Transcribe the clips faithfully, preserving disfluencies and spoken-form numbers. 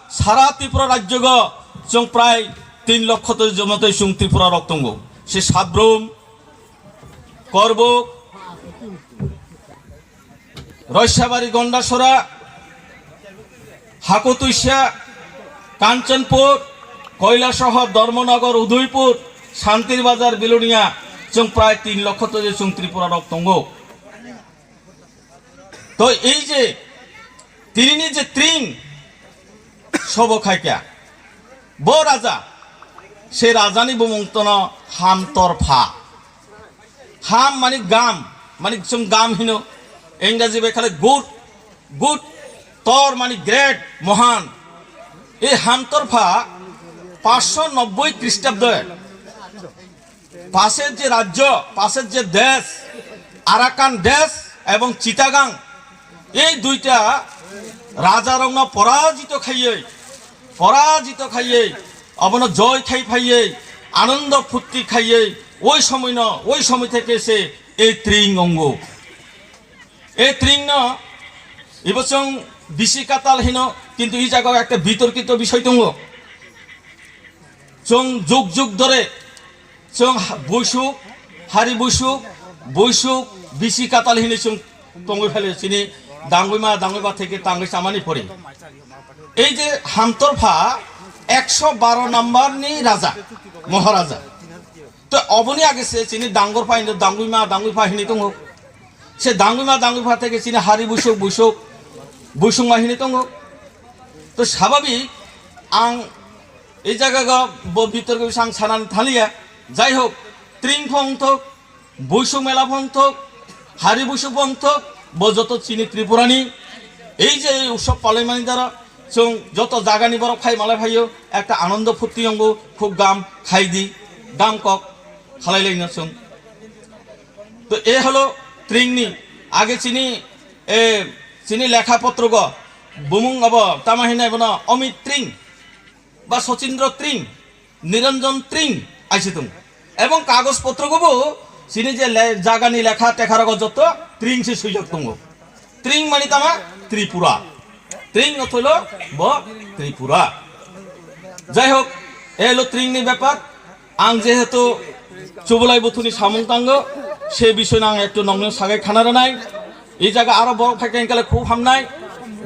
Sara Tripura rajyogo chwng prai tin lokho to jomatwi chwng Tripura rok tongo. Se Sabrum, Korbuk, Roisabari, Gondasora, Hakutuisa, Kanchanpur, Kailasahar, Dharmanagar, Udaipur, Santir Bazar, Bilonia, chwng prai tin lokho to je chwng Tripura rok tongo. To ei je tinini je tring sobo khaikya, bo raja, se rajani bumung tono Hamtorpha. Ham mani gam, mani chwng gam hino, Engraji bai khale good, good, tor mani great, mohan. Ei Hamtorpha পাঁচশো নব্বই খ্রিস্টাব্দে পাশের যে রাজ্য, পাশের যে দেশ, আরাকান দেশ এবং চিটাগাং, এই দুইটা রাজারংনো পরাজিত খাইয়ে, পরাজিত খাইয়ে, অবনো জয় খাই ফাইয়ে, আনন্দ ফুর্তি খাইয়ে, ওই সময় ন, ওই সময় থেকে সে এই ত্রিং অঙ্গ। এই ত্রিং ন, ইবো চং বিশি কাতাল হিনো, কিন্তু এই জায়গায় একটা বিতর্কিত বিষয় দঙ্গ। Chwng juk juk dore chwng ha-, buisuk, hari buisuk, buisuk, bisi katal hinwi chwng tongwi phaile chini dangwima, dangwiba theke tangwi chamani pore. Ei je Hamtorpha ekso baro number ni raja, Maharaja. To oboni age se chini dangorpha hinwi dangwima, dangwipha hinwi tongo. Se dangwima, dangwipha theke chini hari buisuk, buisuk, buisukma hinwi tongo. To sababik ang Ei jaga go bo bitorgo bisang sanani thaliya. Jai hok, tring phong thok, buisuk mela phong thok, hari buisuk phong thok, bo joto chini Tripurani. Ei je ei utsob palaimani dara chwng joto jagani borok phai malai phaio, ekta anondo phurti yongo, khub gam khai di, gam kok khalai laino chwng. To e holo tringni age chini, e, chini lekha potrogo bumung abo tama hinai bono Amit Tring. Ba Sachindra Tring, Niranjan Tring aisi tongo. Ebong kagoj potrogo bo chini je le-, jagani lekha tekha rogo joto Tring se swijak tongo. Tring mani tama Tripura. Tring no tholo bo Tripura. Jai hok, elo Tring ni bepar. Ang jehetu Chubolai Buthuni samung tango, se bisoyno ang ektu nongno sagai khana rwnai. E jaga aro borok phai kha hinkhe khub hamnai.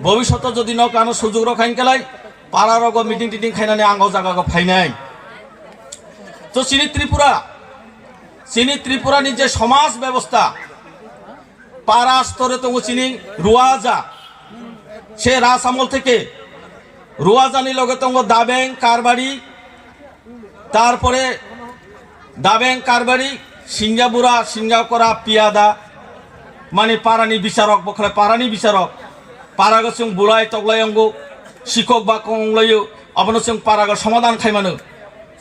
Bobishoto jodi nok ano sujug rok kha hinkhe para rogo meeting titing khainani ang o jaga go phainai. To chini Tripura, chini Tripura ni je somaj bebosta, para store tongo chini Ruaja. Se Raj amol theke Ruajani loge tongo Dabeng, Karbari, tarpore Dabeng, Karbari, Singjabura, Singjabura, Piyada, mani parani bisarok, bokhole parani bisarok, parago chwng bulai toklai ongo, sikok ba kong onglaio, abono chwng parago somadan khaimano.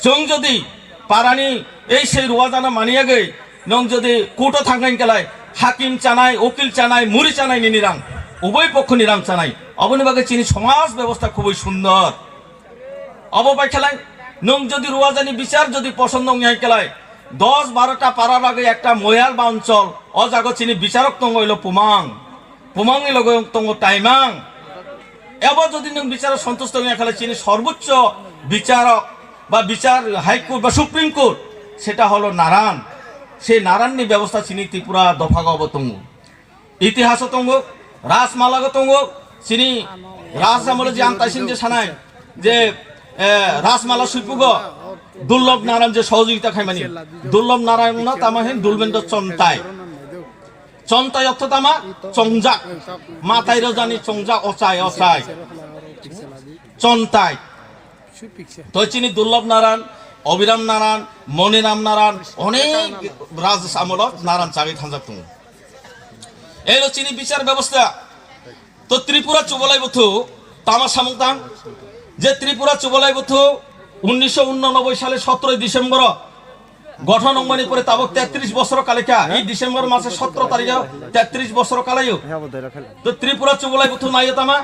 Chwng jodi parani ei sei Ruajano maniyagwi nwng jodi court-o thangkha hinkhe lai hakim chanai, ukil chanai, muri chanai nini rang, uboi pokhoni rang chanai. Oboni bagwi chini somaj bebosta khubui sundor. Obo bai khe lai nwng jodi Ruajani bichar jodi poson nongya hinkhe lai dos baro ta para bagwi ekta moyal ba onchol, o jago chini bicharok tongo ilo Pumang. Pumangni loge tongo Taimang. Ebo jodi nwng bicharo sontusto wngya khe chini sorboccho bicharok ba bichar High Court ba Supreme Court, seta holo Naran. Se Naranni bebosta chini Tripura dophago obo tongo. Itihaso tongo, Rajmalago tongo, chini Raj amole je ang taising je sanai je, eh, Rajmala suipugo Durlob Naran je sohojogita khaimani. Durlob Naran no tama hin Dulbendra Chontai. Chontai ortho tama? Chongjak. Matai rojani chongjak, ochai, ochai. Chontai. To chini Durlob Naran, Obiram Naran, Moniram Naran, onek raj amolo Naran chagwi thangjak tongo. Elo chini bichar bebosta. To Tripura Chubolai Buthu tama samung tang? Je Tripura Chubolai Buthu unnisho unonoboi sale sotroi December-o গঠন অংমানি পরে তাবক তেত্রিশ বছর কালিকা, এই ডিসেম্বর মাসে সতেরো তারিখে তেত্রিশ বছর কালাইও। তো ত্রিপুরা চুবলাই বুথু নাইও তামা,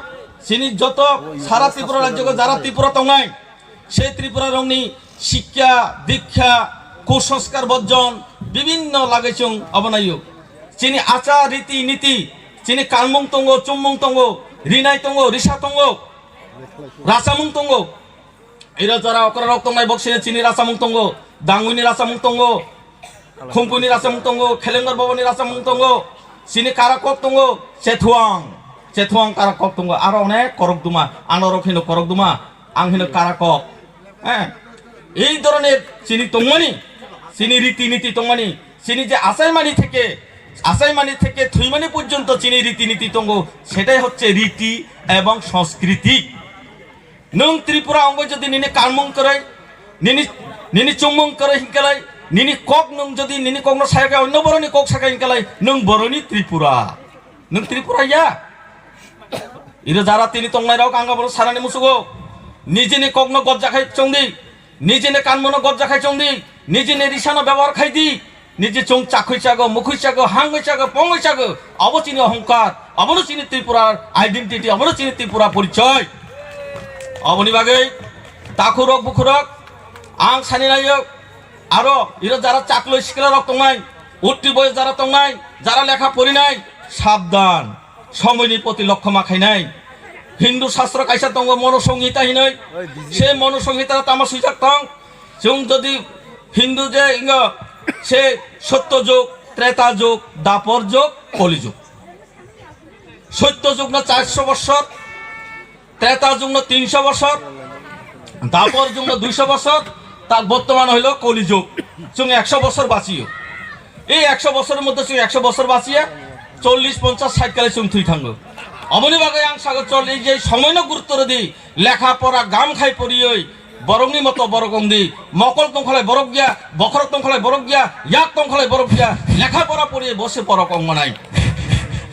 চিনি যত সারা ত্রিপুরা রাজ্যকে যারা ত্রিপুরা তংনাই, সেই ত্রিপুরা রংনি শিক্ষা, দীক্ষা, কুসংস্কার বর্জন, বিভিন্ন লাগাইচং অবনাইও। চিনি আচার, রীতি, নীতি, চিনি কালমুং তঙ্গো, চুম্মুং তঙ্গো, রিনাই তঙ্গো, রিসা তঙ্গো, Rasamung tongo. Iro jara okra rok tongnai bok sini chini rasamung tongo. Dangwini rasamung tongo. Khumpuini rasamung tongo. Khelengdor Boboni rasamung tongo. Chini karakok tongo. Chethuang. Chethuang karakok tongo. Aro onek korok duma. Ano rok hino korok duma. Ang hino karakok. Eh. Ei dhoroner chini tongmani. Chini riti niti tongmani. Chini je achaimani theke, achaimani theke thwimani porjonto chini riti niti tongo, setai hocche riti ebong sanskriti. Nwng Tripura wngwi jodi nini kanmung kwrwi, nini, nini chumung kwrwi hinkalai, nini kok nwng jodi nini kokno sakha onno boroni kok sakha hinkalai, nwng boroni Tripura. Nwng Tripura ya? Iro jara tini tongnai rok ang abono sanani musugo. Nijini kokno gojja khai chongdi. Nijini kanmono gojja khai chongdi. Nijini risano bebohar khaidi. Niji chwng chakhui chago, mukhui chago, hangwi chago, pongwi chago. Abo chini ohongkar. Abono chini Tripura identity. Abono chini Tripura porichoy. Aboni bagwi takhurok bukhurok ang sani nayo. Aro iro jara chakloi sikla rok tongnai, utti boyos jara tongnai, jara lekha porinai, sabdan, somoini poti lokho ma khainai. Hindu sastro kaisa tongo Manu Samhita hinoi. Se Manu Samhita tamo swijak tong. Chwng jodi Hindu je ingo se Sotto jug, Treta jug, Dapor jug, Koli jug. Sotto jug na charso bosor, Treta jugno tinso bosor, Dapor jugno duiso bosor, ta bortoman hoilo Koli jug. Chwng ekso bosor bachiyo. Ei ekso bosoror moddhe chwng ekso bosor bachiya, chollish, ponchash, sait kale chwng thwi thango. Oboni bagwi ang sago chol ei je somoino gurutto rwdi, lekha pora gam khai poriyoi, borokni moto borok wngdi, mokol tongkholai borok giya, bokhorok tongkholai borok giya, yak tongkholai borok giya, lekha pora poriyoi bose borok wngmanai.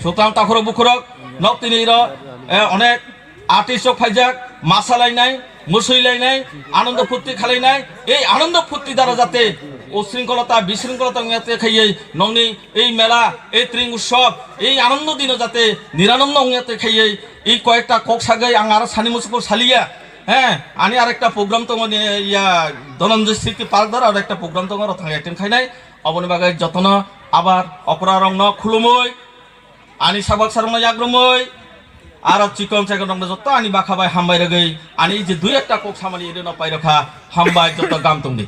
Sutang takhurok bukhurok, nok tini iro, eh, onek artist rok phaijak, masalainai, muswilainai, anondo phurti khalainai, ei anondo phurti dara jate ushringkholota, bishringkholota wngya te khaiye nongni ei mela, ei tring utsob, ei anondo dino jate niranondo wngya te khaiye ei koyekta kok sagwi ang aro sani musuko saliya. He, ani arekta program tongo ni, ya, Dhananjay Smriti Park dara arekta program tongo, aro thang attend khainai. Oboni bagwi jotono abar okra rokno khulumui, ani sabak sarokno yagrumui, aro chikon chekon rokno joto ani bakha bai hambai rwgwi ani je dui ekta kok samani rino pairokha, hambai joto gam tongdi.